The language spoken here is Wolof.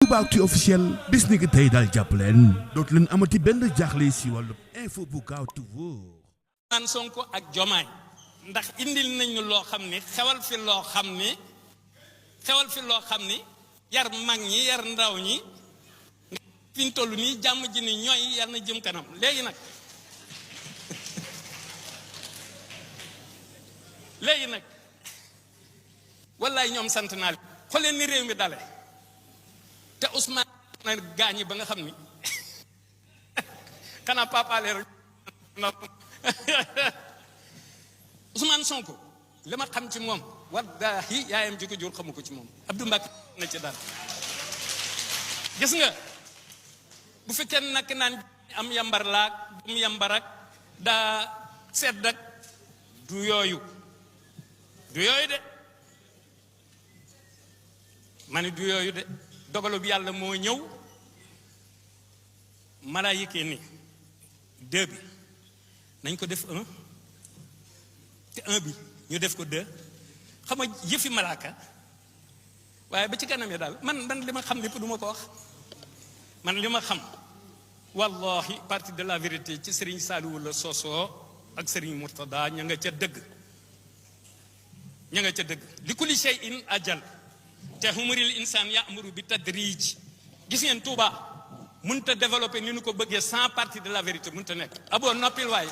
Toubaactu officiel bis ni ki tey daal jàpp leen dootu leen amati benn jaaxle si wàllu info bu gaaw te wóor. Ousmane Sonko ak Diomaye ndax indil nañu loo xam ni xewal fi loo xam ni yar mag ñi yar ndaw ñi fi ñu toll nii jàmm ji ni ñooy yar na jëm kanam léegi nag wallaay ñoom sant naa leen xooleen ni réew mi dale te Ousmane na gaañi ba nga xam ni xanaa papaale rek Ousmane Sonko li ma xam ci moom wallahi yaayam ji ko jur xamu ko ci moom Abdou Mbacke na ci dara gis nga bu fekkee nag naan am yambar laak bu mu yambar ak daa sedd ak du yooyu de ma ne du yooyu de dogalu bi yàlla moo ñëw malaayika ni 2 bi nañ ko def 1 te 1 bi ñu def ko 2 xam nga yëfi malaaka waaye ba ci kanam yi daal man li ma xam lépp du ma ko wax man li ma xam wallahi parti de la vérité ci Serigne Saliou la sosoo ak Serigne Mourtada ña nga ca dëgg li kulli shay'in ajal te humuril insaan ya'muru bi tadrij gis ngeen Touba mënut a développé ni ñu ko bëggee sans parti de la vérité mënut a nekk aboo noppil waaye